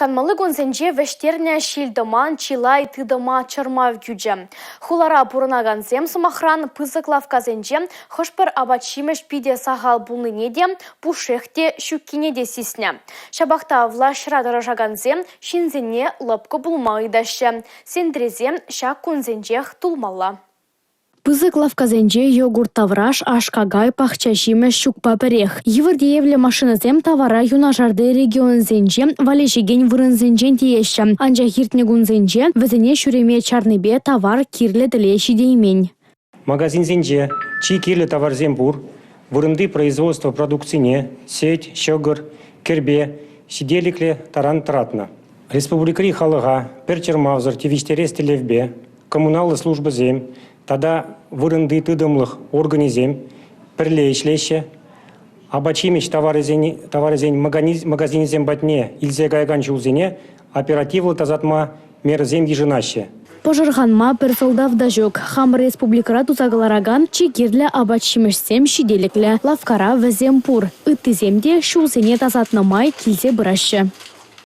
Канмалли кунсенче вӗҫтернӗ ҫил-тӑман чылай тытӑма чӑрмав кӳчӗ. Хулара пурӑнакансем, сӑмахран, пысӑк лавккасенче хӑш-пӗр апат-ҫимӗҫ питӗ сахал пулнине те, пушшех те ҫуккине те сиснӗ. Ҫапах та влаҫра тӑрӑшакансем ҫынсене лӑпкӑ пулма ыйтаҫҫӗ. Сентресем ҫак кунсенчех тулмалла. Пысӑк лавккасенче йогурт тавраш, аш-какай, пахча ҫимӗҫ ҫукпа пӗрех. Йывӑр тиевлӗ машинӑсем тавара юнашарти регионсенче валеҫекен вырӑнсенчен тиеҫҫӗ. Анчах иртнӗ кунсенче вӗсене ҫӳреме чарнипе тавар кирлӗ тӗле ҫитеймен. Магазинсенче чи кирлӗ таварсем пур. Вырӑнти производство продукцине, сӗт, ҫӑкӑр, кӗрпе ҫителӗклӗ таран тӑратнӑ. Республикӑри халӑха пӗр чӑрмавсӑр тивӗҫтерес тӗллевпе коммуналлӑ службӑсем тата вырӑнти тытӑмлӑх органӗсем пӗрле ӗҫлеҫҫӗ, апат-ҫимӗҫ таварӗсен магазинӗсем патне илсе каякан ҫулсене оперативлӑ тасатма мерӑсем йышӑнаҫҫӗ. Пӑшӑрханма пӗр сӑлтав та ҫук. Хамӑр республикӑра туса кӑларакан чи кирлӗ апат-ҫимӗҫсем ҫителӗклӗ. Лавккара вӗсем пур. Ыттисем те ҫулсене тасатнӑ май килсе пыраҫҫӗ.